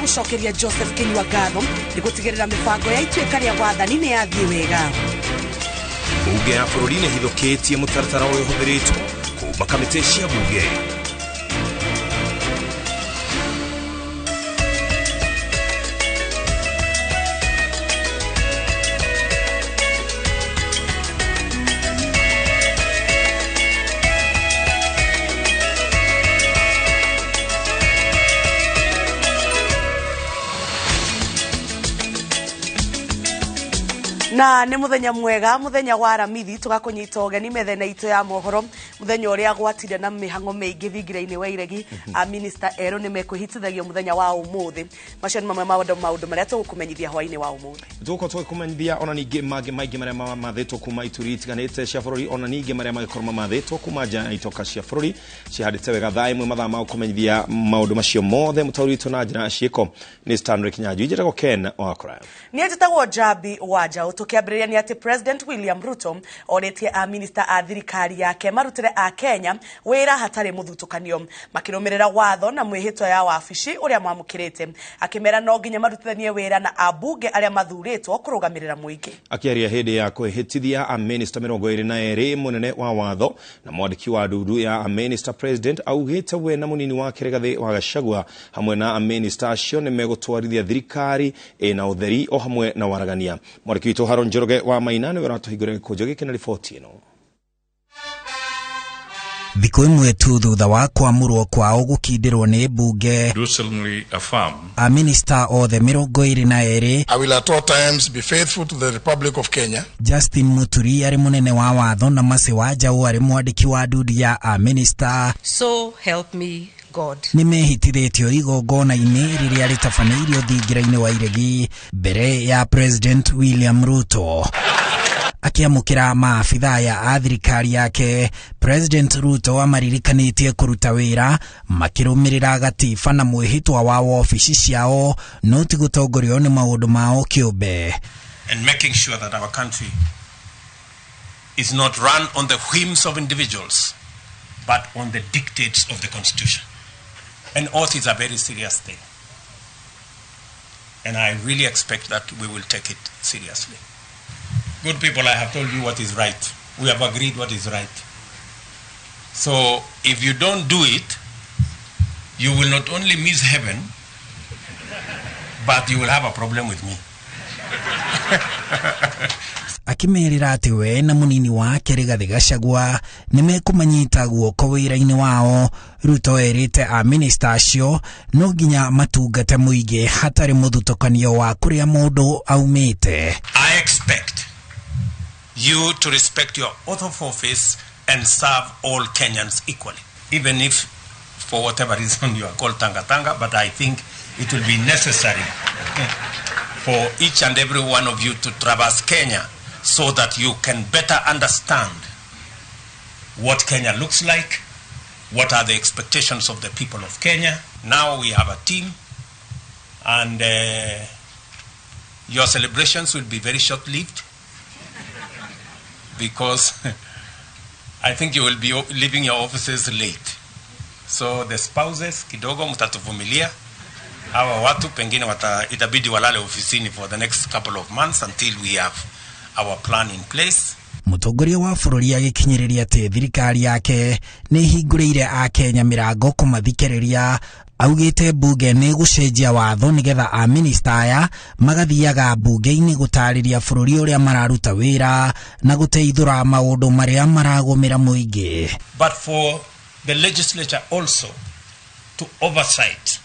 Gũcokeria Joseph Kinyua ngatho nĩ gũtigĩrĩra mĩbango ya ituĩka rĩa wathani nĩ yathiĩ wega. Bunge ya bũrũri nĩ hithũkĩtie mũtaratara ũrĩa ũhũthĩrĩtwo kuma kamĩtĩ cia bunge. Na nĩ mũthenya mwega, mũthenya wa Aramithi, tũgakũnyita ũgeni methene itũ ya mohoro, mũthenya ũrĩa gwatire na mĩhang'o mĩingĩ thingira-inĩ wa iregi. A minista erũ nĩ mekwĩhitithagio mũthenya wa ũmũthĩ. Macio nĩ mamwe ma maũndũ marĩa tũgũkũmenyithia hwaĩ-inĩ wa ũmũthĩ. Tũgũkorwo tũgĩkũmenyithia ona ningĩ mangĩ maingĩ marĩa mamathĩtwo kuma ituri itiganĩte cia bũrũri, ona ningĩ marĩa magĩkorwo mamathĩtwo kuma nja ya itoka cia bũrũri. Cihandĩte wega thaa ĩmwe mathaa ma gũkũmenyithia maũndũ macio mothe. Mũtaũri witũ na njĩra ya ciĩko nĩ Stanley Kinyanjui, njĩtagwo Ken Wakũraya. Niĩ njĩtagwo Njambi wa Njaũ. Tũkĩambĩrĩria nĩ atĩ President William Ruto orĩtie a minista a thirikari yake marutĩre a Kenya wĩra hatarĩ mũthutũkanio, makĩrũmĩrĩra watho na mwĩhĩtwa ya wabici ũrĩa mamũkĩrĩte, akĩmera no nginya marutithanie wĩra na ambunge arĩa mathurĩtwo kũrũgamĩrĩra mũingĩ. Akĩaria hĩndĩ ya kwĩhĩtithia amĩnĩsta 22, mũnene wa watho na mwandĩki wa ndundu ya amĩnĩsta President augĩte we na mũnini wake Rigathĩ wa Gachagua hamwe na amĩnĩsta acio nĩ megũtwarithia thirikari ĩna ũtheri o hamwe na waragania. Mwandĩki witũ Haron Njoroge wa Maina nĩwe ũratũhingũrĩra gĩkũnjo gĩkĩ na riboti ĩno. Thikũ ĩmwe tu thutha wa kwamũrwo kwao gũkindĩrwo nĩ mbunge, do solemnly affirm amĩnĩsta othe 22, I will at all times be faithful to the Republic of Kenya. Justin Muturi arĩ mũnene wa watho na Mercy Wanjaũ arĩ mwandĩki wa ndundu ya amĩnĩsta, So help me God. Nĩ mehĩtithĩtio igongona-inĩ rĩrĩa rĩtabanĩirio thingira-inĩ wa iregi mbere ya President William Ruto. Akĩamũkĩra maabithaa ya a thirikari yake, President Ruto amaririkanĩtie kũruta wĩra makĩrũmĩrĩra gatiba na mwĩhĩtwa wa wobici ciao, no ti gũtongorio nĩ maũndũ mao kĩũmbe. And making sure that our country is not run on the whims of individuals, but on the dictates of the Constitution. An oath is a very serious thing. And I really expect that we will take it seriously. Good people, I have told you what is right. We have agreed what is right. So if you don't do it, you will not only miss heaven, but you will have a problem with me. Akĩmerĩra atĩ we na mũnini wake Rigathĩ Gachagua nĩ mekũmanyita guoko wĩra-inĩ wao. Ruto erĩte amĩnĩsta acio no nginya matungate mũingĩ hatarĩ mũthutũkanio wa kũrĩa mũndũ aumĩte. I expect you to respect your oath of office and serve all Kenyans equally, even if for whatever reason you are called Tanga Tanga, but I think it will be necessary for each and every one of you to traverse Kenya so that you can better understand what Kenya looks like, what are the expectations of the people of Kenya. Now we have a team, and your celebrations will be very short-lived because I think you will be leaving your offices late. So the spouses kidogo mtatuvumilia. Hawa watu pengine itabidi walale ofisini for the next couple of months until we have our plan in place. Mũtongoria wa bũrũri agĩkinyĩrĩria atĩ thirikari yake nĩ ĩhingũrĩire akenya mĩrango kũmathikĩrĩria, augĩte mbunge nĩ gũcenjia watho nĩgetha amĩnĩsta aya magathiaga mbunge-inĩ gũtarĩria bũrũri ũrĩa mararuta wĩra na gũteithũra maũndũ marĩa maragũmĩra mũingĩ. But for the legislature also to oversight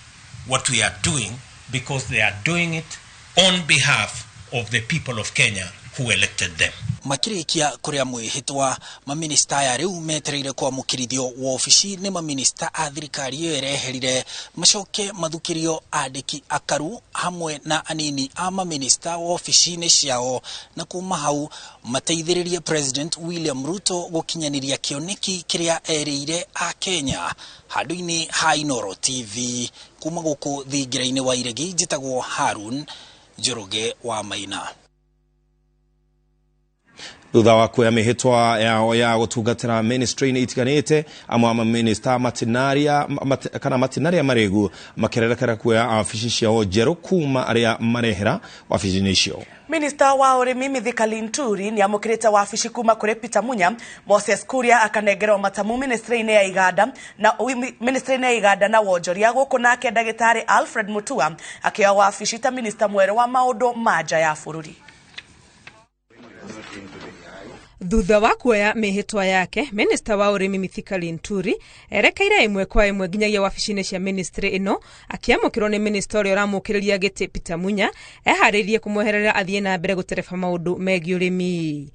what we are doing, because they are doing it on behalf of the people of Kenya who elected them. Makĩrĩkia kũrĩa mwĩhĩtwa, mamĩnĩsta aya rĩu metereire kwamũkĩrithio wobici nĩ mamĩnĩsta a thirikari ĩyo ĩreherire, macoke mathukĩrio andĩki akaru hamwe na anini a mamĩnĩsta wobici-inĩ ciao, na kuma hau mateithĩrĩrie President William Ruto gũkinyanĩria kĩoneki kĩrĩa erĩire a Kenya. Handũ-inĩ ha Inooro TV, kuma gũkũ thingira-inĩ wa iregi, njĩtagwo Harun Njoroge wa Maina. Thutha wa kuoya mĩhĩtwa yao ya gũtungatĩra ministry-inĩ itiganĩte, amwe a maminista matinaria kana matinaria marĩgu makererekera kuoya wabici ciao njerũ kuma arĩa marehera wabici-inĩ icio. Minista wa ũrĩmi Mithika Linturi nĩ amũkĩrĩte wabici kuma kũrĩ Peter Munya. Moses Kuria akanengerwo matamu ministry-inĩ ya Iganda na ministry-inĩ ya Iganda na wonjoria gũkũ, nake ndagĩtarĩ Alfred Mutua akĩoya wabici ta minista mwerũ wa maũndũ ma nja ya bũrũri. Thutha wa kuoya mĩhĩtwa yake, minista wa ũrĩmi Mithika Linturi erekeire ĩmwe kwa ĩmwe nginyagia wabici-inĩ cia ministry ĩno, akĩamũkĩrwo nĩ minista ũrĩa ũramũkĩrĩria gĩtĩ Peter Munya, eharĩirie kũmweherera athiĩ na mbere gũtereba maũndũ megiĩ ũrĩmi.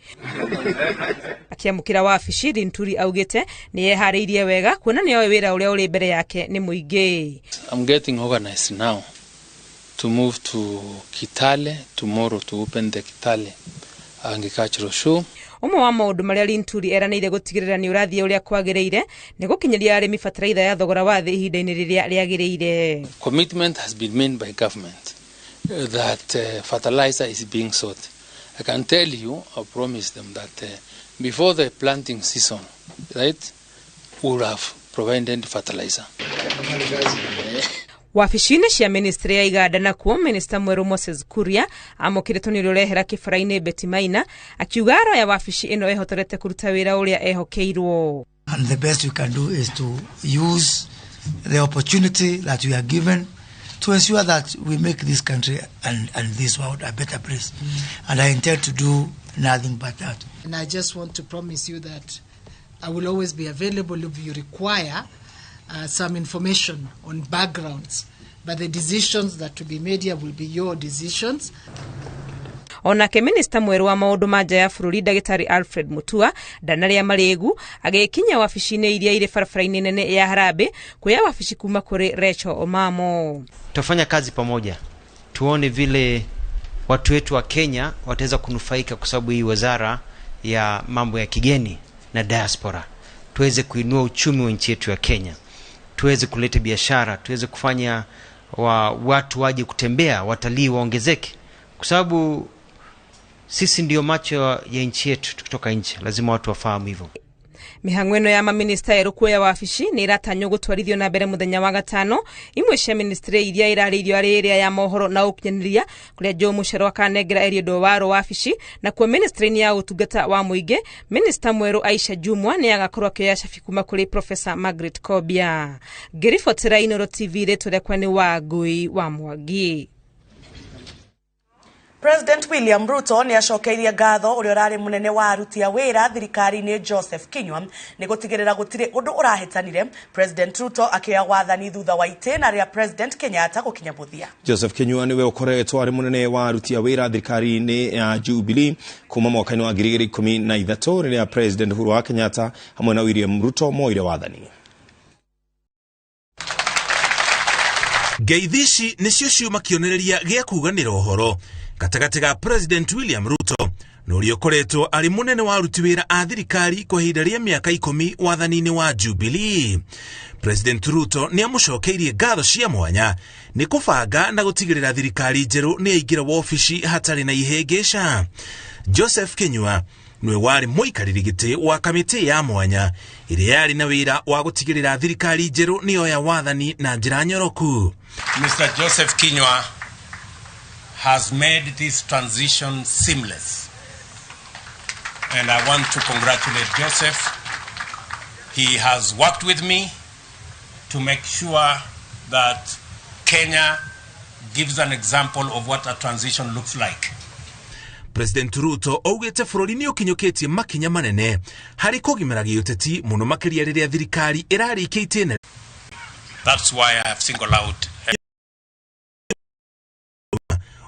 Akĩamũkĩra wabici, Linturi augĩte nĩ eharĩirie wega kuona nĩoĩ wĩra ũrĩa ũrĩ mbere yake nĩ mũingĩ. I'm getting organized now to move to Kitale tomorrow to open the Kitale Agricultural Show. Ũmwe wa maũndũ marĩa Linturi eranĩire gũtigĩrĩra nĩ ũrathiĩ ũrĩa kwagĩrĩire nĩ gũkinyĩria arĩmi bataraitha ya thogora wa thĩ ihinda-inĩ rĩrĩa rĩagĩrĩire. Commitment has been made by government that fertilizer is being sought. I can tell you, I promise them that before the planting season, right, we will have provided fertilizer. Wabici-inĩ cia ministry ya Iganda nakuo, minista mwerũ Moses Kuria amũkĩrĩtwo nĩ ũrĩa ũrehera kĩbara-inĩ Betty Maina, akiuga aroya wabici ĩno ehotorete kũruta wĩra ũrĩa ehokeirwo. And the best we can do is to use the opportunity that we are given to ensure that we make this country and this world a better place. And I intend to do nothing but that. And I just want to promise you that I will always be available if you require some information on backgrounds. But the decisions that will be made here will be your decisions. Onake minista mwerũ wa maũndũ ma nja ya bũrũri ndagĩtarĩ Alfred Mutua ndanarĩa marĩgu, agĩkinya wabici-inĩ iria irĩ barabara-inĩ nene ya Harambee kuoya wabici kuma kũrĩ Rachel Omamo. Tutafanya kazi pamoja, tuone vile watu wetu wa Kenya wataweza kunufaika, kwa sababu hii wizara ya mambo ya kigeni na diaspora, tuweze kuinua uchumi wa nchi yetu ya Kenya, tuweze kuleta biashara, tuweze kufanya watu waje kutembea, watalii waongezeke, kwa sababu sisi ndio macho ya nchi yetu kutoka nje, lazima watu wafahamu hivyo. Mĩhang'o ĩno ya maminista erũ kuoya wabici nĩ ĩratanywo gũtwarithio na mbere mũthenya wa gatano. Imwe cia ministry iria irarĩirio arĩ ĩrĩa ya mohoro na ũkinyanĩria, kũrĩa Joe Mucheru akanengera Eliud Owalo wabici, nakuo ministry-inĩ ya ũtungata wa mũingĩ, minista mwerũ Aisha Jumwa nĩ agakorwo akĩoya cabi kuma kũrĩ Professor Margaret Kobia. Ngĩribotera Inooro TV, rĩtwa rĩakwa nĩ Wangui wa Mwangi. President William Ruto nĩ acokeirie ngatho ũrĩa ũrarĩ mũnene wa aruti a wĩra thirikari-inĩ Joseph Kinyua nĩ gũtigĩrĩra gũtirĩ ũndũ ũrahĩtanire, President Ruto akĩoya wathani thutha wa itĩna rĩa President Kenyatta gũkinya mũthia. Joseph Kinyua nĩwe ũkoretwo arĩ mũnene wa aruti a wĩra thirikari-inĩ ya Jubilee kuma mwaka-inĩ wa 2013 rĩrĩa President Uhuru wa Kenyatta hamwe na William Ruto moire wathani. Ngeithi ici nĩcio ciuma kĩonereria gĩa kuganĩra ũhoro gatagatĩ ga President William Ruto na ũrĩa ũkoretwo arĩ mũnene wa aruti wĩra a thirikari kwa ihinda rĩa mĩaka 10 wathani-inĩ wa Jubilee. President Ruto nĩ amũcokeirie ngatho cia mwanya nĩ kũbanga na gũtigĩrĩra thirikari njerũ nĩ yaingĩra wabici hatarĩ na ihĩngĩca. Joseph Kinyua nĩwe warĩ mũikarĩri gĩtĩ wa kamĩtĩ ya mwanya ĩrĩa yarĩ na wĩra wa gũtigĩrĩra thirikari njerũ nĩyoya wathani na njĩra nyoroku. Mr. Joseph Kinyua has made this transition seamless. And I want to congratulate Joseph. He has worked with me to make sure that Kenya gives an example of what a transition looks like. President Ruto augĩte bũrũri nĩ ũkinyũkĩtie makinya manene harĩ kũgimara gĩũteti mũno makĩria rĩrĩa thirikari ĩrarĩkia itĩna. That's why I have singled out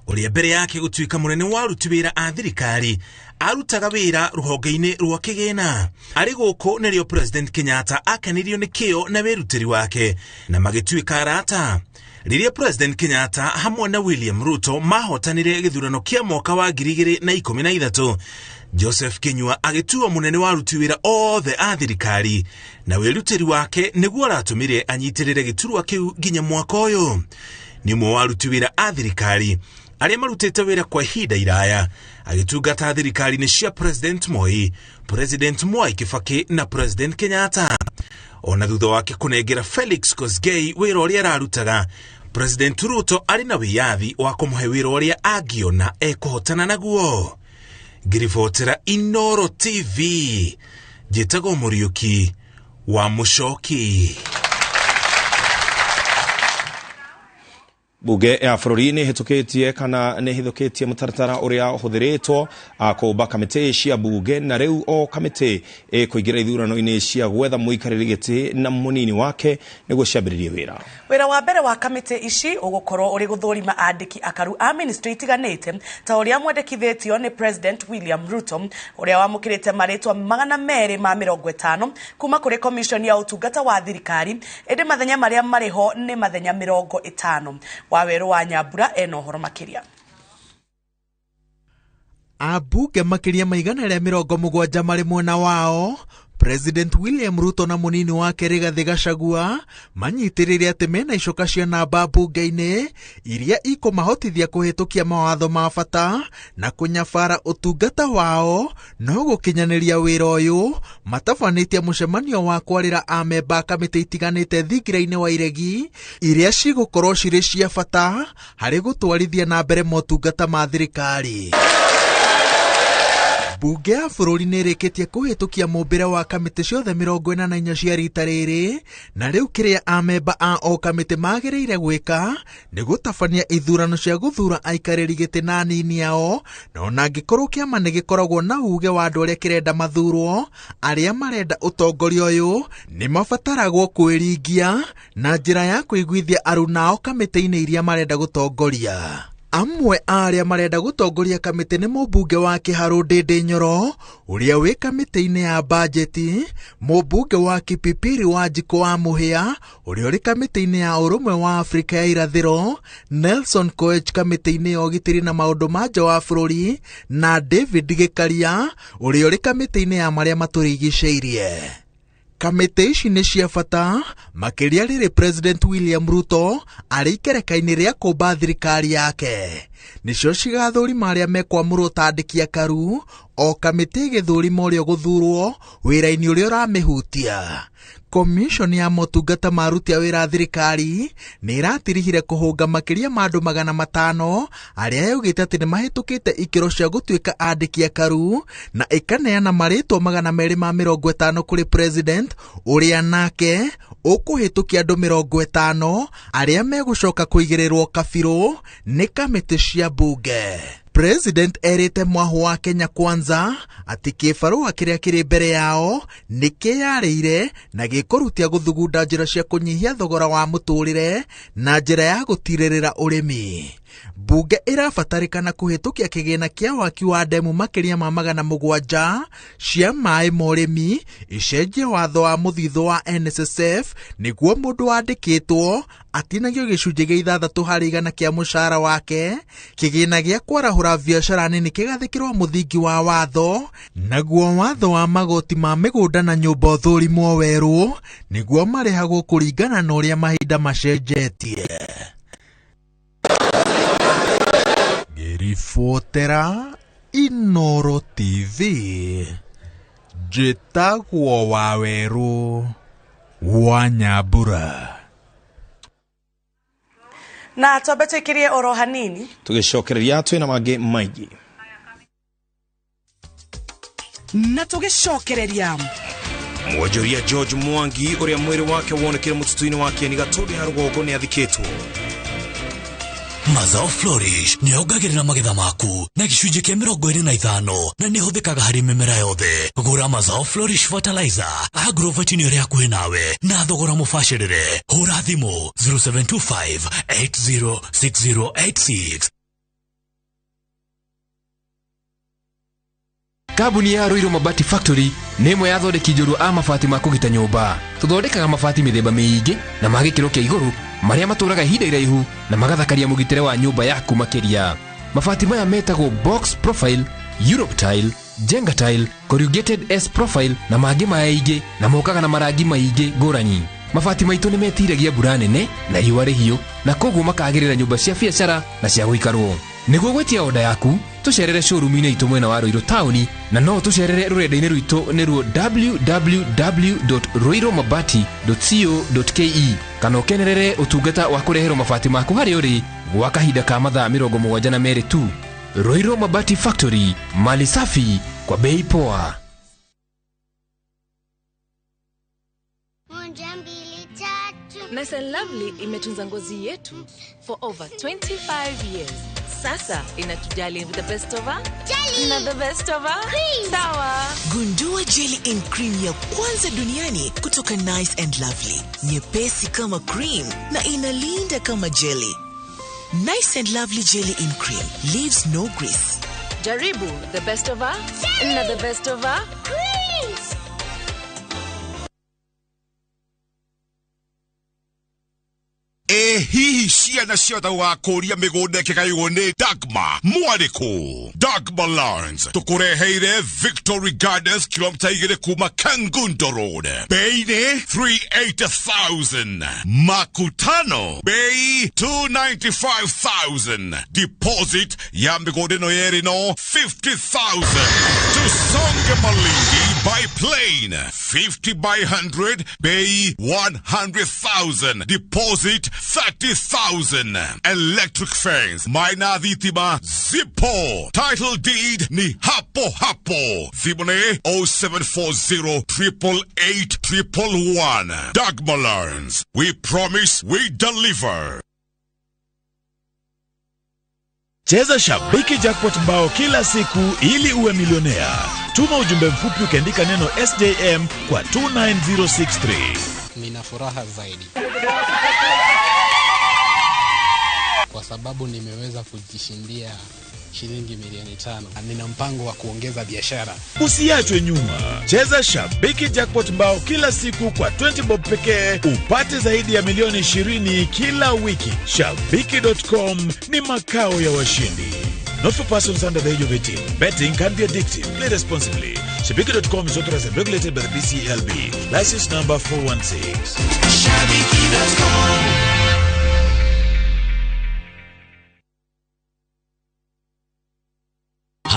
ũrĩa mbere yake gũtuĩka mũnene wa aruti wĩra a thirikari arutaga wĩra rũhonge-inĩ rwa kĩgĩna. Arĩ gũkũ nĩrĩo President Kenyatta akenirio nĩ kĩo na wĩrutĩri wake na magĩtuĩka arata. Rĩrĩa President Kenyatta hamwe na William Ruto mahotanire gĩthurano kĩa mwaka wa 2013, Joseph Kinyua agĩtuo mũnene wa aruti wĩra othe a thirikari na wĩrutĩri wake nĩguo aratũmire anyitĩrĩre gĩturwa kĩu nginya mwaka ũyũ. Nĩ ũmwe wa aruti wĩra a thirikari arĩa marutĩte wĩra kwa ihinda iraya agĩtungata thirikari-inĩ cia President Moi, President Mwai Kibaki na President Kenyatta. Ona thutha wake kũnengera Felix Kosgei wĩra ũrĩa ararutaga, President Ruto arĩ na wĩyathi wa kũmũhe wĩra ũrĩa angĩona ekũhotana naguo. Ngĩribotera Inooro TV, njĩtagwo Mũriũki wa Mũcoki. Bunge ya bũrũri nĩ ĩhĩtũkĩtie kana nĩ ĩhithũkĩtie mũtaratara ũrĩa ũhũthĩrĩtwo kũmba kamĩtĩ cia bunge, na rĩu o kamĩtĩ ĩkũingĩra ithurano-inĩ cia gwetha mũikarĩri gĩtĩ na mũnini wake nĩguo ciambĩrĩrie wĩra. Wĩra wa mbere wa kamĩtĩ ici ũgũkorwo ũrĩ gũthũrima andĩki akaru a ministry itiganĩte ta ũrĩa mwendekithĩtio nĩ President William Ruto, ũrĩa wamũkĩrĩte marĩtwa 250 kuma kũrĩ commission ya ũtungata wa thirikari, ĩndĩ mathenya marĩa marĩ ho nĩ mathenya 50. Waweru wa Nyambura ena ũhoro makĩria. Ambunge makĩria ma 170 marĩ mwena wao, President William Ruto na mũnini wake Rigathi Gachagua manyitĩrĩire atĩ mena icoka cia namba mbunge-inĩ iria ikũmahotithia kũhĩtũkia mawatho ma bata na kũnyabara ũtungata wao, no gũkinyanĩria wĩra ũyũ matabanĩtie mũcemanio wa kwarĩra amemba kamĩtĩ itiganĩte thingira-inĩ wa iregi iria cigũkorwo cirĩ cia bata harĩ gũtwarithia na mbere motungata ma thirikari. Bunge ya bũrũri nĩ ĩrĩkĩtie kũhĩtũkia mũmbĩre wa kamĩtĩ ciothe 44 cia rita rĩrĩ, na rĩu kĩrĩa amemba a o kamĩtĩ magĩrĩire gwĩka nĩ gũtabania ithurano cia gũthura aikarĩri gĩtĩ na anini ao, na ona angĩkorwo kĩama nĩ gĩkoragwo na uge wa andũ arĩa kĩrenda mathurwo, arĩa marenda ũtongoria ũyũ nĩ mabataragwo kwĩringia na njĩra ya kũiguithia arunao kamĩtĩ-inĩ iria marenda gũtongoria. Amwe a arĩa marenda gũtongoria kamĩtĩ nĩ mũmbunge wa Kĩharũ Ndĩndĩ Nyoro ũrĩa wĩ kamĩtĩ-inĩ ya bajeti, mũmbunge wa Kipipiri Wanjikũ wa Mũhĩa ũrĩa ũrĩ kamĩtĩ-inĩ ya Ũrũmwe wa Afrika ya Irathĩro, Nelson Koech kamĩtĩ-inĩ ya ũgitĩri na maũndũ ma nja wa bũrũri, na David Gĩkaria ũrĩa ũrĩ kamĩtĩ-inĩ ya marĩa matũrigicĩirie. Kamĩtĩ ici nĩ cia bata makĩria rĩrĩ President William Ruto arĩ ikereka-inĩ rĩa kũmba thirikari yake. Nĩcio cigathũrima arĩa mekwamũrwo ta andĩki akaru, o kamĩtĩ ĩgĩthũrima ũrĩa ũgũthurwo wĩra-inĩ ũrĩa ũramĩhutia. Commission ya motungata ma aruti a wĩra a thirikari nĩ ĩratirihire kũhũnga makĩria ma andũ 500 arĩa yaugĩte atĩ nĩ mahĩtũkĩte ikĩro cia gũtuĩka andĩki akaru, na ĩkaneana marĩtwa 250 kũrĩ President ũrĩa nake ũkũhĩtũkia andũ 50 arĩa megũcoka kũigĩrĩrwo kabirũ nĩ kamĩtĩ cia bunge. President erĩte mwahu wa Kenya Kwanza atĩ kĩbarũa kĩrĩa kĩrĩ mbere yao nĩ kĩyarĩire na gĩkũrutia gũthugunda njĩra cia kũnyihia thogora wa mũtũrĩre na njĩra ya gũtirĩrĩra ũrĩmi. Bunge ĩrabatarĩkana kũhĩtũkia kĩgĩna kĩa waki wa ndemu makĩria ma 700 cia maĩ ma ũrĩmi, icenjie watho wa mũthithũ wa NSSF nĩguo mũndũ wandĩkĩtwo atinagio gĩcunjĩ gĩa 6 harĩ igana kĩa mũcara wake, kĩgĩna gĩa kwarahũra biacara nini kĩgathĩkĩrwo mũthingi wa watho, naguo watho wa magoti ma mĩgũnda na nyũmba ũthũrimwo werũ nĩguo marĩhagwo kũringana na ũrĩa mahinda macenjetie. Ngĩribotera Inooro TV, njĩtagwo Wawerũ wa Nyambura. Na twambe twikirie oro hanini tugicokereria twina mangĩ maingĩ na tugicokereria. Mwonjoria George Mwangi ũrĩa mwĩrĩ wake wonekire mũtitũ-inĩ wa Kieni Gatũndũ ya rũgongo nĩ athikĩtwo. Mazao Flourish nĩ yongagĩrĩra magetha maku na gĩcunjĩ kĩa 25 na nĩ ĩhũthĩkaga harĩ mĩmera yothe. Gũra Mazao Flourish Fertilizer agrovet-inĩ ĩrĩa hakuhĩ nawe na thogora mũbacĩrĩre. Hũra thimũ 0725 806086. Kambuni ya Ruiru Mabati Factory nĩ ĩmwe ya athondeki njorua a mabati ma kũgita nyũmba. Tũthondekaga mabati mĩthemba mĩingĩ na ma gĩkĩro kĩa igũrũ marĩa matũraga ihinda iraihu na magathakaria mũgitĩre wa nyũmba yaku makĩria. Mabati maya metagwo box profile, Europe tile, Jenga tile, corrugated S profile na mangĩ maingĩ, na mokaga na marangi maingĩ ngũrani. Mabati maitũ nĩ metiragia mbura nene na riũa rĩhiũ, na koguo makagĩrĩra nyũmba cia biacara na cia gũikarwo. Nĩguo gwĩtia oda yaku, tũcerere showroom-inĩ itũ mwena wa Ruiru taũni, na no tũcerere rũrenda-inĩ rwitũ nĩruo www.ruirumabati.co.ke, kana ũkenerere ũtungata wa kũreherwo mabati maku harĩa ũrĩ gwa kahinda ka mathaa 72 tu. Ruiru Mabati Factory, mali safi kwa bei poa. Nice and Lovely imetunza ngozi yetu for over 25 years. Sasa inatujali with the best of her jelly na the best of her cream. Sawa. Gundua jelly in cream ya kwanza duniani kutoka Nice and Lovely. Nyepesi kama cream na inalinda kama jelly. Nice and Lovely jelly in cream leaves no grease. Jaribu the best of her jelly na the best of her cream. Hihi ciana ciothe ũgakũria mĩgũnda ĩkĩgaywo nĩ Dagma mwarĩkũ. Dagma Lands tũkũreheire Victory Gardens kilomita 2 kuma Kangundo Road. Bei nĩ 380,000. Makutano bei 295,000. Deposit ya mĩgũnda ĩno yerĩ no 50,000. Tusonge Malindi by plane 50 by 100 bei 100,000. Deposit 30,000. Electric fence maina thitima zipo. Title deed ni hapo hapo. Thimũ 0740 888 111. Dagma Lands. We promise, we deliver. Cheza Shabiki Jackpot mbao kila siku ili uwe milionea. Tuma ujumbe mfupi ukiandika neno SJM kwa 29063. Nina furaha zaidi kwa sababu nimeweza kujishindia shilingi milioni 5. Nina mpango wa kuongeza biashara. Usiachwe nyuma. Cheza Shabiki Jackpot mbao kila siku kwa 20 bob pekee upate zaidi ya milioni 20 kila wiki. Shabiki.com ni makao ya washindi. Not for persons under the age of 18. Betting can be addictive. Play responsibly. Shabiki.com is authorized and regulated by the BCLB. License number 416. Shabiki.com.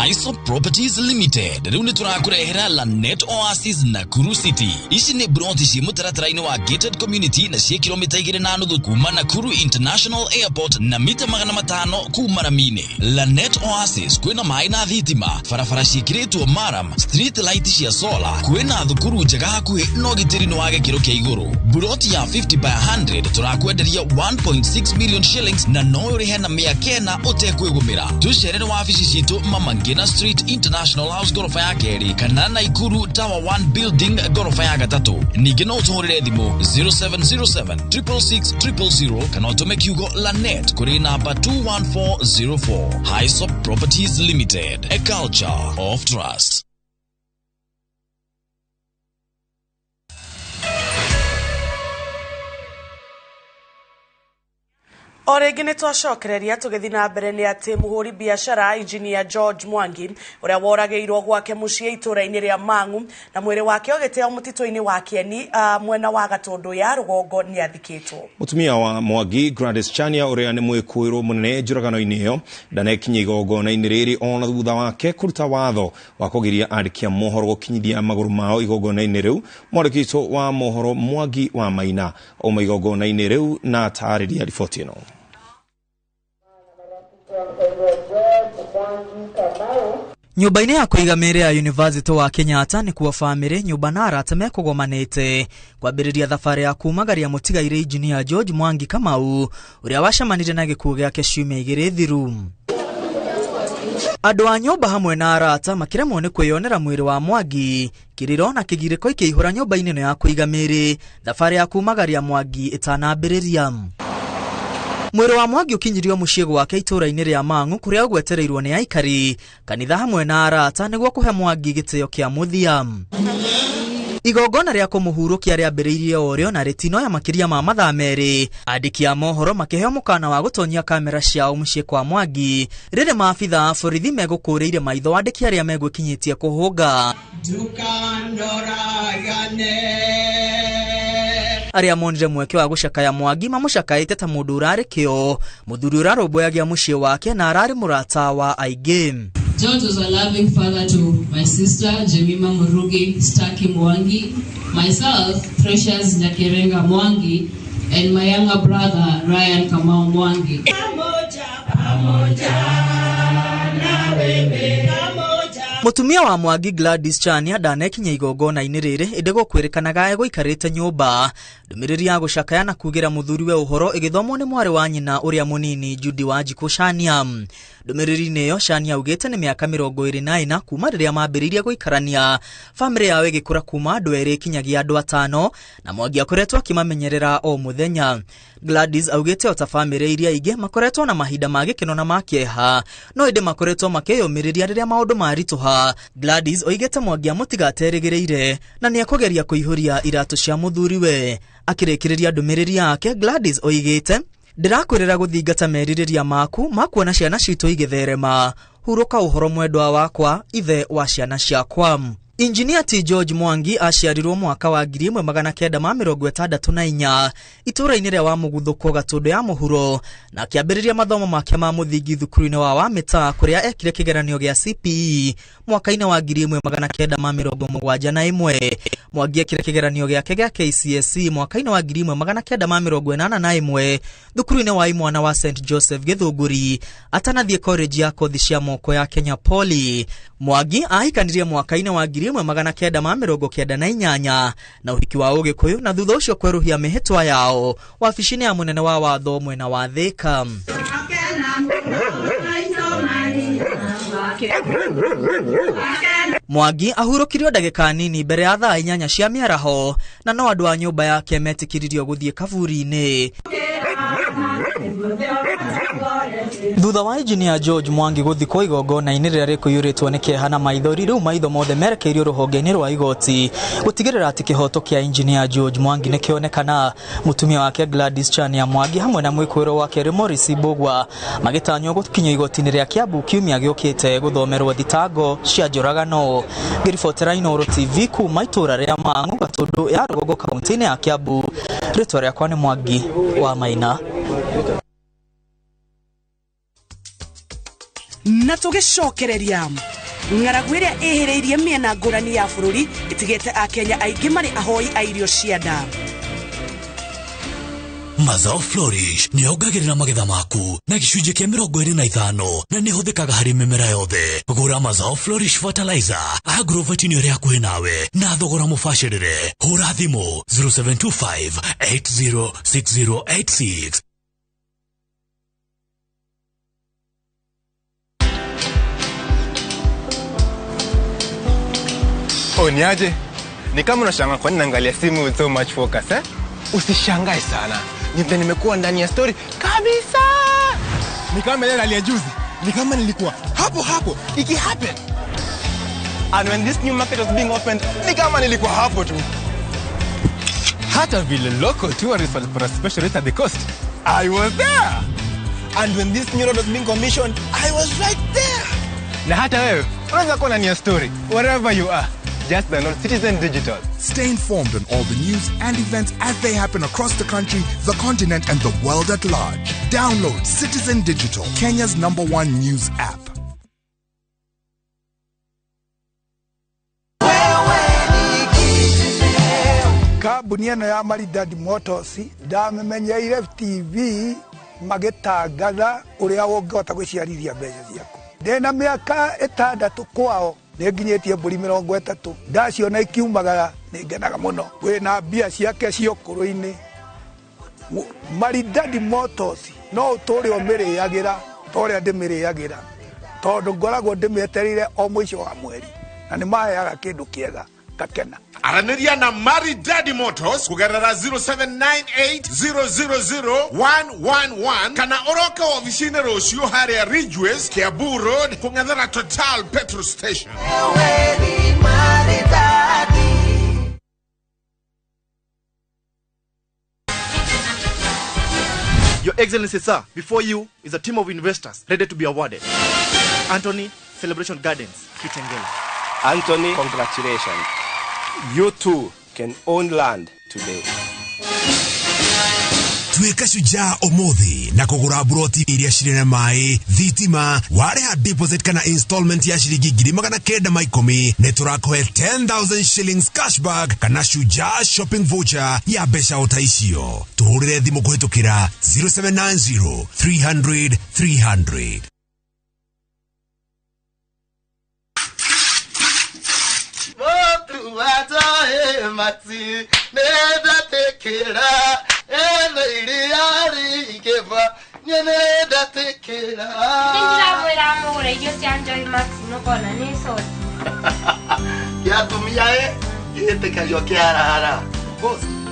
Isop Properties Limited rĩu nĩ tũrakũrehera Lanet Oasis Nakuru City. Ici nĩ broti ciĩ mũtaratara-inĩ wa gated community na ciĩ kilomita 2.5 kuma Nakuru International Airport na mita 500 kuma rami-inĩ. Lanet Oasis kwĩna maĩ na thitima, barabara ciĩkĩrĩtwo maram, street light cia solar, kwĩna thukuru njega hakuhĩ na ũgitĩri nĩ wa gĩkĩro kĩa igũrũ. Buroti ya 50 by 100 tũrakwenderia 1.6 million shillings na no ũrĩhe na 900 ũtekwĩgũmĩra. Tũcerere wabici citũ Mama Ngina Street International House gorofa ya kerĩ kana Naikuru Tower 1 Building gorofa ya gatatũ. Ningĩ no ũtũhũrĩre thimũ 0707 666 000 kana ũtũme kiugo Lanet kũrĩ namba 21404. Hisop Properties Limited, a culture of trust. O rĩngĩ nĩ twacokereria tũgĩthiĩ na mbere nĩ atĩ mũhũri biacara Engineer George Mwangi ũrĩa woragĩirwo gwake mũciĩ itũũra-inĩ rĩa Mang'u na mwĩrĩ wake ũgĩteo mũtitũ-inĩ wa Kieni mwena wa Gatũndũ ya rũgongo nĩ athikĩtwo. Mũtumia wa Mwangi Gladys Chania ũrĩa nĩ mwĩkũĩrwo mũnene njũragano-inĩ ĩyo ndanekinyia igongona-inĩ rĩrĩ ona thutha wake kũruta watho wa kũgiria andĩki a mohoro gũkinyithia magũrũ mao igongona-inĩ rĩu. Mwandĩki witũ wa mohoro Mwangi wa Maina auma igongona-inĩ rĩu na atarĩria riboti ĩno. Nyũmba-inĩ ya kũiga mĩĩrĩ ya University wa Kenyatta nĩ kuo bamĩrĩ, nyũmba na arata mekũgomanĩte kwambĩrĩria thabarĩ ya kumagaria mũtigairĩ Engineer George Mwangi Kamau ũrĩa wacemanire na gĩkuũ gĩake ciumia 2 thiru. Andũ a nyũmba hamwe na arata makĩremwo nĩ kwĩyonera mwĩrĩ wa Mwangi, kĩrĩro na kĩgirĩko ikĩihũra nyũmba-inĩ ĩno ya kũiga mĩĩrĩ thabarĩ ya kumagaria Mwangi ĩtanambĩrĩria. Mwĩrĩ wa Mwangi ũkinyirio mũciĩ gwake itũũra-inĩ rĩa Mang'u kũrĩa ũgwetereirwo nĩ aikari, kanitha hamwe na arata nĩguo kũhe Mwangi gĩtĩo kĩa mũthia. Igongona rĩa kũmũhurũkia rĩambĩrĩirie o rĩo na rĩtinoya makĩria ma mathaa 2. Andĩki a mohoro makĩheo mũkana wa gũtonyia kamera ciao mũciĩ kwa Mwangi rĩrĩ maabitha a borithi megũkũrĩire maitho andĩki arĩa megwĩkinyĩtie kũhũnga. Arĩa monire mweke wa gũcakaya Mwangi mamũcakaĩte ta mũndũ ũrarĩ kĩo, mũthuri ũrarũmbũyagia mũciĩ wake na ararĩ mũrata wa aingĩ. George was a loving father to my sister Jemima Murugi Staki Mwangi, myself Precious Nyakerenga Mwangi, and my younger brother Ryan Kamau Mwangi. Mũtumia wa Mwangi Gladys Chania ndanekinya igongona-inĩ rĩrĩ ĩndĩ gũkwĩrĩkanaga egũikarĩte nyũmba. Ndũmĩrĩri ya gũcakaya na kugĩra mũthuriwe ũhoro ĩgĩthomwo nĩ mwarĩ wa nyina ũrĩa mũnini Judy Wanjikũ Shania. Ndũmĩrĩri-inĩ ĩyo Shania augĩte nĩ mĩaka 24 kuma rĩrĩa mambĩrĩirie gũikarania, bamĩrĩ yao ĩgĩkũra kuma andũ erĩ kinyagia andũ atano, na Mwangi akoretwo akĩmamenyerera o mũthenya. Gladys augĩte ota bamĩrĩ iria ingĩ makoretwo na mahinda ma gĩkeno na ma kĩeha, no ĩndĩ makoretwo makĩyũmĩrĩria rĩrĩa maũndũ maritũha. Gladys oigĩte Mwangi amũtigaterĩgĩrĩire na nĩekũgeria kũihũria iratũ cia mũthuriwe. Akĩrĩkĩrĩria ndũmĩrĩri yake, Gladys oigĩte, ndĩrakwĩrĩra gũthingata merirĩria maku ma kuona ciana citũ igĩtherema, hurũka ũhoro mwendwa wakwa, ithe wa ciana ciakwa. Injinia T George Mwangi aciarirwo mwaka wa 1964 itũũra-inĩ rĩa Wamũguthũko Gatũndũ ya Mũhuro, na akĩambĩrĩria mathomo make ma mũthingi thukuru-inĩ wa Wamĩta kũrĩa ekire kĩgeranio gĩa CPE mwaka-inĩ wa 1971. Mwangi ekire kĩgeranio gĩake gĩa KCSE mwaka-inĩ wa 1981 thukuru-inĩ wa imwana wa St Joseph Gĩthũngũri atanathiĩ college ya kothi cia moko ya Kenya Poly. Mwangi ahikanirie mwaka-inĩ wa 1998 na ũhiki wa Ũgĩkũyũ, na thutha ũcio kwerũhia mĩhĩtwa yao wabici-inĩ ya mũnene wa watho mwena wa Thika. Mwangi ahurũkirio ndagĩka nini mbere ya thaa 8 cia mĩaraho, na no andũ a nyũmba yake metĩkĩririo gũthiĩ kaburi-inĩ. Thutha wa Injinia George Mwangi gũthikwo igongona-inĩ rĩrĩa rĩkũiyũrĩtwo nĩ kĩeha na maithori, rĩu maitho mothe merekeirio rũhonge-inĩ rwa igoti gũtigĩrĩra atĩ kĩhoto kĩa Injinia George Mwangi nĩ kĩonekana. Mũtumia wake Gladys Chania Mwangi hamwe na mwĩkũĩrwo wake Morris Mbugua magĩtanywo gũkinyio igoti-inĩ rĩa Kiambu kiumia gĩũkĩte gũthomerwo thitango cia njũragano. Ngĩribotera Inooro TV kuma itũũra rĩa Mang'u Gatũndũ ya Rũgongo kaunti-inĩ ya Kiambu, rĩtwa rĩakwa nĩ Mwangi wa Maina. Na tũgĩcokereria ng'aragu ĩrĩa ĩhĩrĩirie mĩena ngũrani ya bũrũri ĩtigĩte akenya aingĩ marĩ ahoi a irio cia nda. Mazao Flourish nĩyongagĩrĩra magetha maku na gĩcunjĩ kĩa 25 na nĩhũthĩkaga harĩ mĩmera yothe. Gũra Mazao Flourish Fertilizer Agrovet-inĩ ĩrĩa hakuhĩ nawe na thogora mũbacĩrĩre. Hũra thimũ 0725 806086. Oh, niaje? Ni kama unashangaa kwa nini naangalia simu with so much focus, eh? Usishangae sana. Ni vile nimekuwa ndani ya story kabisa. Ni kama ile ya juzi. Ni kama nilikuwa hapo hapo iki happen. And when this new market was being opened, ni kama nilikuwa hapo tu. Hata vile local tourists walipata special rate at the coast, I was there. And when this new road was being commissioned, I was right there. Na hata wewe unaweza kuwa ndani ya story wherever you are. Just download Citizen Digital. Stay informed on all the news and events as they happen across the country, the continent, and the world at large. Download Citizen Digital, Kenya's #1 news app. Kambuni ĩno ya Maridadi Motors ndamĩmenyeire TV magĩtangatha ũrĩa ũngĩhota gwĩciarithia mbeca ciaku. Ndĩna mĩaka 6 kwao nĩnginyĩtie mbũri 30 ndaciona ikiumagara nĩngenaga mũno. Wĩna mbia ciake cia ũkũrũ-inĩ. Maridadi Motors no ũtũre ũmĩrĩagĩra ta ũrĩa ndĩmĩrĩagĩra, tondũ ngoragwo ndĩmĩetereire o mũico wa mweri na nĩmaheaga kĩndũ kĩega ngakena. Aranĩria na Maridadi Motors kũgerera 0798000111 kana ũroke wabici-inĩ rũciũ harĩa Ridgeways, Kiambu Road, kũng'ethera Total Petrol Station. Your Excellency, sir, before you is a team of investors ready to be awarded. Anthony, Celebration Gardens, Kitengela. Anthony, congratulations. You too can own land today. Tuĩka shujaa ũmũthĩ na kũgũra mburoti iria cirĩ na maĩ, thitima, warĩha deposit kana installment ya ciringi 910,000 nĩ tũrakũhe 10,000 shillings cashback kana shujaa shopping voucher ya mbeca o ta icio. Tũhũrĩre thimũ kũhĩtũkĩra 0790 300 300.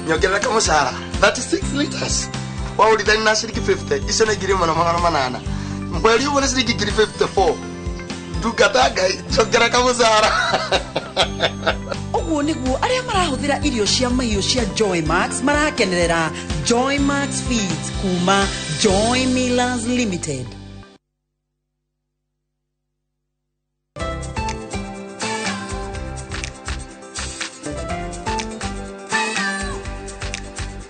Nyongerera kamucara 36 liters waurithani na ciringi 50 icio nĩ 1800 mweri ũmwe nĩ ciringi 54 ndungata Ngai njongerera kamucara. Ũguo nĩguo arĩa marahũthĩra irio cia mahiũ cia Joy Max marakenerera Joy Max Feeds kuma Joy Millers Limited.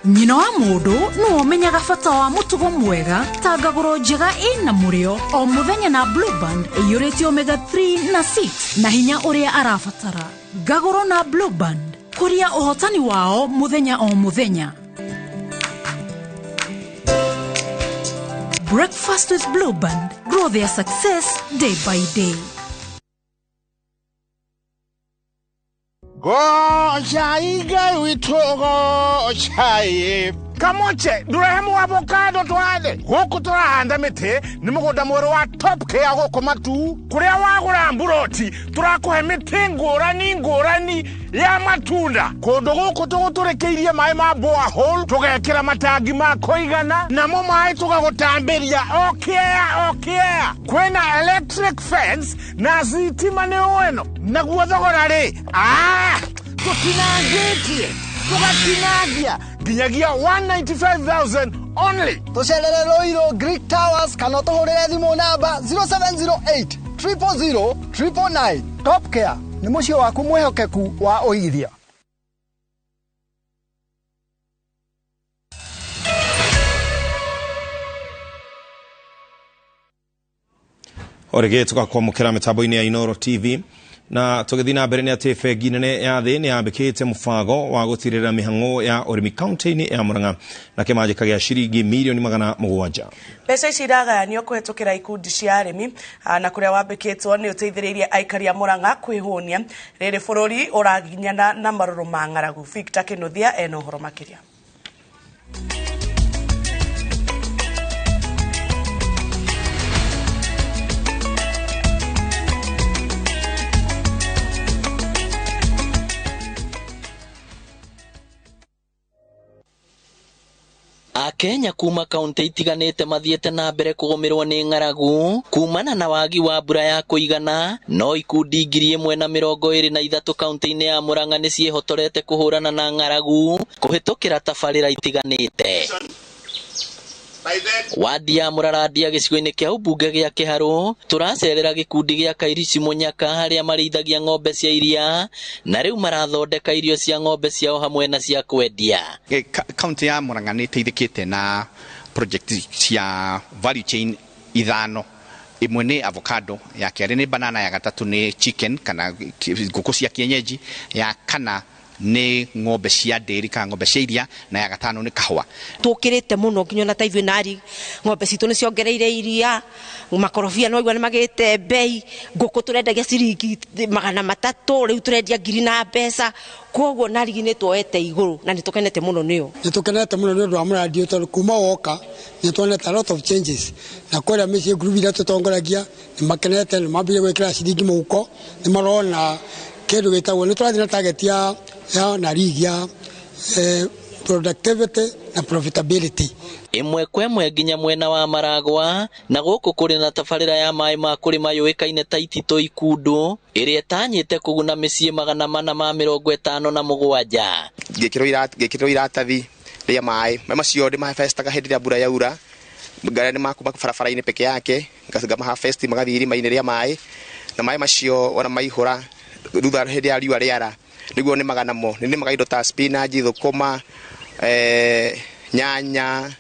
Nyina wa mũndũ nĩwe ũmenyaga bata wa mũtugo mwega ta ngagũro njega ĩna mũrĩo o mũthenya na Blue Band ĩiyũrĩte omega 3 na 6 na hinya ũrĩa arabatara. Ngagũro na Blue Band kũria ũhotani wao mũthenya o mũthenya. Breakfast with Blue Band. Grow their success day by day. Goshai Ngai witũ goshai kamoche ndurehemu avocado twathe guku turahanda miti ni mugunda mweru wa Top Care guku Matu kuria wagura mburoti turakuhe miti ngurani ngurani ya matunda kundu guku tuguturikiirie mai ma borehole tugekira matangi ma kuigana namo mai tugagutambiria okea okea kwina electric fence na thitima ni weno naguo thogora ri tutinangitie tugatinangia nginyagia 195,000 only. Tucerere Ruiru Greek Towers kana tuhurire thimu namba 0708 000 999. Top Care ni muciĩ waku mwihokeku wa ũigithia. Orege tugakwamũkĩra mĩtambo-inĩ ya Inoro TV na tũgĩthiĩ na mbere nĩ atĩ bengi nene ya thĩ nĩ yambĩkĩte mũbango wa gũtirĩrĩra mĩhang'o ya ũrĩmi kaunti-inĩ ya Murang'a na kĩmanjĩka gĩa ciringi mirioni 700. Mbeca ici iragayanio kũhetũkĩra ikundi cia arĩmi na kũrĩa wambĩkĩtwo nĩ ũteithĩrĩirie aikari a Murang'a kwĩhũnia rĩrĩ bũrũri ũraginyana na marũrũ ma ng'aragu. Victor Kĩnuthia ena ũhoro makĩria. Akenya kuma kaunti itiganite mathiete na mbere kugumirwo ni ng'aragu kumana na wagi wa mbura ya kuigana no ikundi 1023 kaunti-inĩ ya Murang'a nĩ ciĩhotorete kũhũrana na ng'aragu kũhĩtũkĩra tabarĩra itiganĩte. Wadi ya Mũrarandia gĩcigo-inĩ kĩa ũmbunge gĩa Kĩharũ tũracerera gĩkundi gĩa Kairici Mũnyaka harĩa marĩithagia ng'ombe cia iria na rĩu marathondeka irio cia ng'ombe ciao hamwe na cia kwendia. Kaunti ya Murang'a nĩ ĩteithĩkĩte na project cia value chain ithano. Ĩmwe nĩ avocado, ya kerĩ nĩ banana, ya gatatũ nĩ chicken kana ngũkũ cia kienyeji, ya kana nĩ ng'ombe cia ndĩri kana ng'ombe cia iria na ya gatano nĩ kahũa. Tũkĩrĩte mũno nginya ona ta ithuĩ nari ng'ombe citũ nĩ ciongereire iria, makorobia no igua nĩ magĩte mbei, ngũkũ tũrendagia ciringi 300 rĩu tũrendia 1000 na mbeca, koguo narigi nĩ tuoete igũrũ na nĩ tũkenete mũno nĩyo. Nĩ tũkenete mũno nĩ ũndũ wa mũrandi ũyũ tondũ kuma woka nĩ tuonete a lot of changes na kũrĩa mĩciĩ group iria tũtongoragia nĩ makenete, nĩ mambire gwĩkĩra ciringi mũhuko, nĩ marona kĩndũ gĩtagwo nĩ tũrathiĩ na target ya narigi ya productivity na profitability. Ĩmwe kwa ĩmwe nginya mwena wa Maragwa na gũkũ kũrĩ na tabarĩra ya maĩ ma kũrĩma yũĩkaine ta Itito Ikundu ĩrĩa ĩtanyĩte kũguna mĩciĩ 457. Ngĩkĩrwo iratathi rĩa maĩ macio ndĩmahabestaga hĩndĩ ĩrĩa mbura yaura, ngarĩa nĩ makuma barabara-inĩ peke yake ngamahabesti magathiĩ irima-inĩ rĩa maĩ na maĩ macio ona maihũra thutha hĩndĩ ya riũa rĩara nĩguo nĩmaga namo. Nĩ nĩmaga indo ta spinach, thũkũma, nyanya,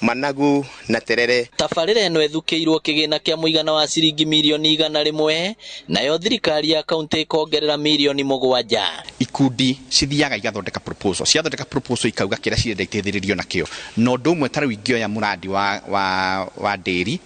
Managu na terere. Tabarĩra ĩno ĩthukĩirwo kĩgĩna kĩa mũigana wa ciringi mirioni 100, nayo thirikari ya kaunti ĩkongerera mirioni 7. Ikundi cithiaga igathondeka proposal, ciathondeka proposal ikauga kĩrĩa cirenda iteithĩrĩrio nakĩo. Na ũndũ ũmwe ta rĩu ingĩoya mũrandi wa ndĩri,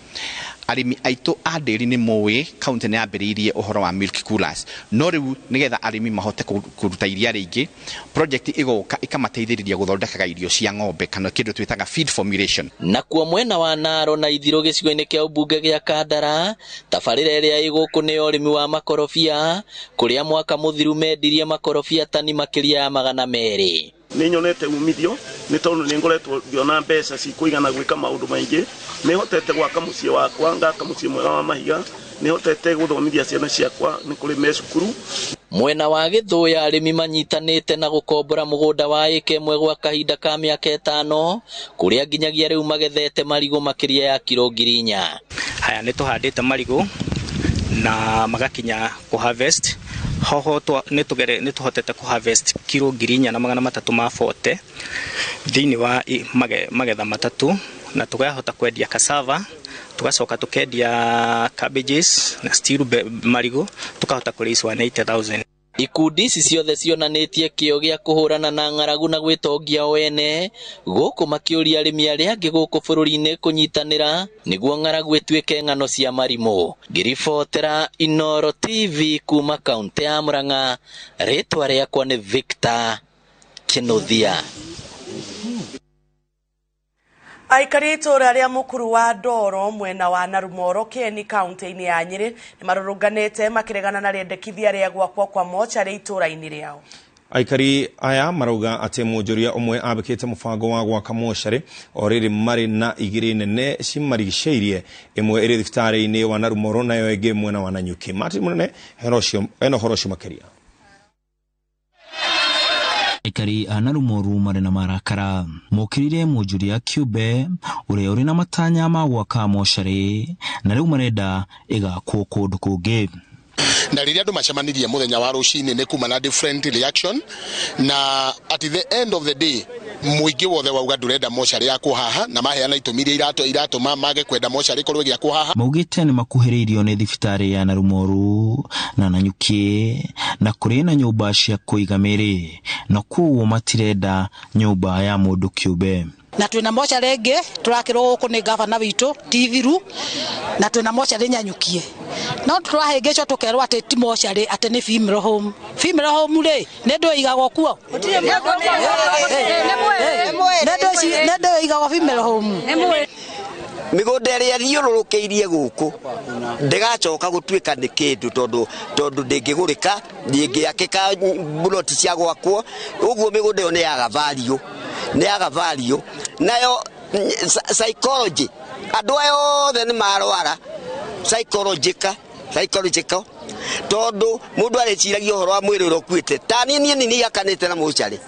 arĩmi aitũ a ndĩri nĩ moĩ kaunti nĩ yambĩrĩirie ũhoro wa milk coolers, no rĩu nĩgetha arĩmi mahote kũruta iria rĩingĩ, project ĩgoka ĩkamateithĩrĩria gũthondekaga irio cia ng'ombe kana kĩndũ twĩtaga feed formulation. Nakuo mwena wa Naro na Ithirũ gĩcigo-inĩ kĩa ũmbunge gĩa Kandara, tabarĩra ĩrĩa ĩ gũkũ nĩ ya ũrĩmi wa makorobia, kũrĩa mwaka mũthiru mendirie makorobia tani makĩria ya 200. Nĩ nyonete umithio nĩ tondũ nĩ ngoretwo ngĩona mbeca cikũigana gwĩka maũndũ maingĩ. Nĩ hotete gwaka mũciĩ wakwa, ngaka mũciĩ mwega wa mahiga, nĩ hotete gũthomithia ciana ciakwa, nĩ kũrĩ me cukuru. Mwena wa Gĩthũya arĩmi manyitanĩte na gũkombora mũgũnda wa ĩka ĩmwe gwa kahinda ka mĩaka 5, kũrĩa nginyagia rĩu magethete marigũ makĩria ya kiro 4,000. Haya, nĩ tũhandĩte marigũ na magakinya kũ harvest. Hoho nĩ tũhotete kũ harvest kiro 4,340 thĩinĩ wa magetha 3, na tũkahota kwendia cassava, tugacoka tukendia cabbages na still marigũ, tukahota kũ raise 180,000. Ikundi ici ciothe cionanĩtie kĩo gĩa kũhũrana na ng'aragu na gwĩtongia o ene, gũkũ makĩũria arĩmi arĩa angĩ gũkũ bũrũri-inĩ kũnyitanĩra nĩguo ng'aragu ĩtuĩke ng'ano cia marimũ. Ngĩribotera Inooro TV kuma kaunti ya Murang'a, rĩtwa rĩakwa nĩ Victor Kinuthia. Aikari itũũra rĩa Mũkuru wa Ndoro mwena wa Narumoro Kieni kaunti-inĩ ya Nyĩrĩ nĩ marũrũnganĩte makĩregana na rĩendekithia rĩa gwakwo kwa mocarĩ itũũra-inĩ rĩao. Aikari aya marauga atĩ mwonjoria ũmwe ambĩkĩte mũbango wa gwaka mocarĩ o rĩrĩ marĩ na igĩrĩ nene cimarigicĩirie, ĩmwe ĩrĩ thibitarĩ-inĩ wa Narumoro nayo ĩngĩ mwena wa Nanyuki. Martin Mũnene ena ũhoro ũcio makĩria. Aikari a Narumoru marĩ na marakara mokĩrĩire mwonjoria kĩũmbe ũrĩa ũrĩ na matanya ma gwaka mocarĩ na rĩu marenda ĩgakwo kũndũ kũngĩ. Na rĩrĩa andũ macemanirie mũthenya wa rũcinĩ nĩ kuma na different reaction, na at the end of the day mũingĩ wothe wauga ndũrenda mocarĩ yakwo haha, na maheana itũmi iria iratũma mage kwenda mocarĩ ĩkorwo ĩgĩakwo haha. Maugĩte nĩ makuhĩrĩirio nĩ thibitarĩ ya Narumoru na Nanyuki na kũrĩ na nyũmba cia kũiga mĩĩrĩ, na kwoguo matirenda nyũmba ya mũndũ kĩũmbe. Na twina mocarĩ ĩngĩ tũrakĩrwo gũkũ nĩ gavana witũ ti thiru, na twina mocarĩ Nyanyukie, no tũrahĩngĩcwo tũkerwo atĩ ti mocarĩ, atĩ nĩ funeral home. Funeral home rĩ nĩ ndũ ĩigagwo kuo? Nĩ ndũ ĩigagwo funeral home? Mĩgũnda ĩrĩa ĩthiũrũrũkĩirie gũkũ ndĩgacoka gũtuĩka nĩ kĩndũ tondũ ndĩngĩgũrĩka, ndĩngĩakĩka mburoti cia gwakwo, ũguo mĩgũnda ĩyo nĩ yaga value, nĩ yaga value. Nayo psychology, andũ aya othe nĩ marwara psychological tondũ mũndũ arĩciragia ũhoro wa mwĩrĩ ũrĩa ũkuĩte. Ta niĩ nĩ nĩakanĩte na mocarĩ.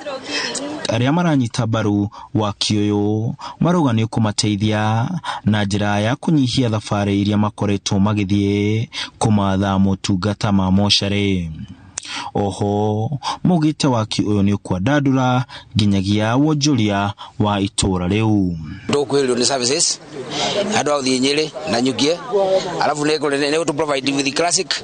Arĩa maranyita mbaru waki ũyũ marauga nĩ ũkũmateithia na njĩra ya kũnyihia thabarĩ iria makoretwo magĩthiĩ kũmatha motungata ma mocarĩ. Oho maugĩte waki ũyũ nĩ ũkwandandũra nginyagia wonjoria wa itũũra rĩu. Tũkuhĩrĩrio nĩ services andũ a gũthiĩ Nyĩrĩ na Nyukie, alafu nĩ gũtũ provide with the classic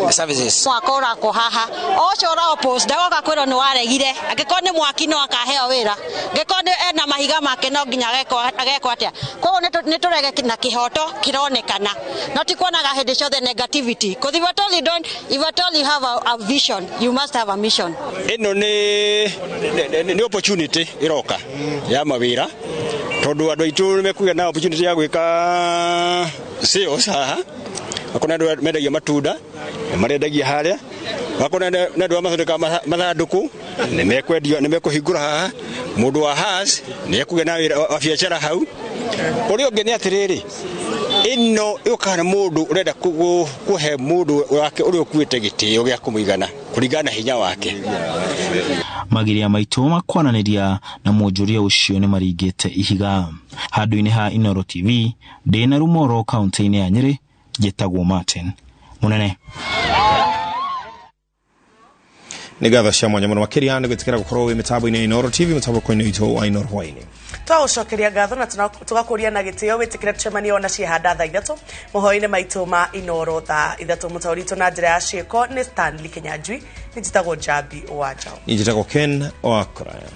services. Mwaka ũrakwo haha ũcio ũra oppose ndagoka kwĩrwo nĩ waregire, angĩkorwo nĩ mwaki no akaheo wĩra, angĩkorwo nĩ ena mahiga make no nginya agekwo atĩa. Koguo nĩ tũrege na kĩhoto kĩronekana, no ti kuonaga hĩndĩ ciothe negativity, because if at all you don't, if at all you have a vision, you must have a mission. Ĩno nĩ opportunity ĩroka ya mawĩra, tondũ andũ aitũ nĩ mekũgĩa na opportunity ya gwĩka sales haha. Akona andũ mendagia matunda marendagia harĩa, akona nĩ andũ a mathondekaga mathandũkũ nĩ mekwendio, nĩ mekũhingũra haha. Mũndũ wa has nĩ ekũgĩa na wĩra wa biacara hau. Ũrĩa ũngĩ nĩ atĩrĩrĩ, ĩno yũkaga na mũndũ ũrenda kũhe mũndũ wake ũrĩa ũkuĩte gĩtĩo gĩa kũmũigana kũringana na hinya wake. Magiria maitũ makwaranĩria na mwonjoria ũcio nĩ maringĩte ihiga. Handũ-inĩ ha Inooro TV, ndĩ Narumoro kaunti-inĩ ya Nyĩrĩ, njĩtagwo Martin Mũnene. Nĩ ngatho cia mwanya mũno makĩria nĩ gwĩtĩkĩra gũkorwo wĩ mĩtambo-inĩ ya Inooro TV, mũtambo-inĩ witũ wa Inooro hwaĩ-inĩ. Twagũcokeria ngatho na tũgakũria na gĩtĩo wĩtĩkĩre tũcemanie ona ciehanda thaa 3 mohoro-inĩ maitũ ma Inooro thaa 3. Mũtaũri witũ na njĩra ya ciĩko nĩ Stanley Kinyanjui, nĩ njĩtagwo Njambi wa Njaũ. Niĩ njĩtagwo Ken Wakoraya.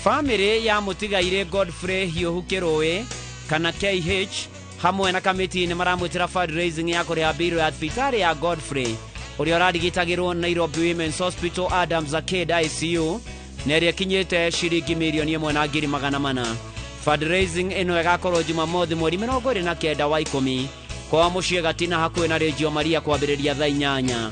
Bamĩrĩ ya mũtigairĩ Godfrey Hiũhu Kĩrũĩ kana KH hamwe na kamĩtĩ nĩ maramwĩtĩra fundraising ya kũrĩha mbirũ ya thibitarĩ ya Godfrey ũrĩa ũrarigitagĩrwo Nairobi Women's Hospital Adams Arcade ICU na ĩrĩa ĩkinyĩte ciringi 1,400,000. Fundraising ĩno ĩgakorwo Jumamothi mweri 29 wa 10 kwa mũciĩ Gatina hakuhĩ na Reggio Maria kwambĩrĩria thaa 8.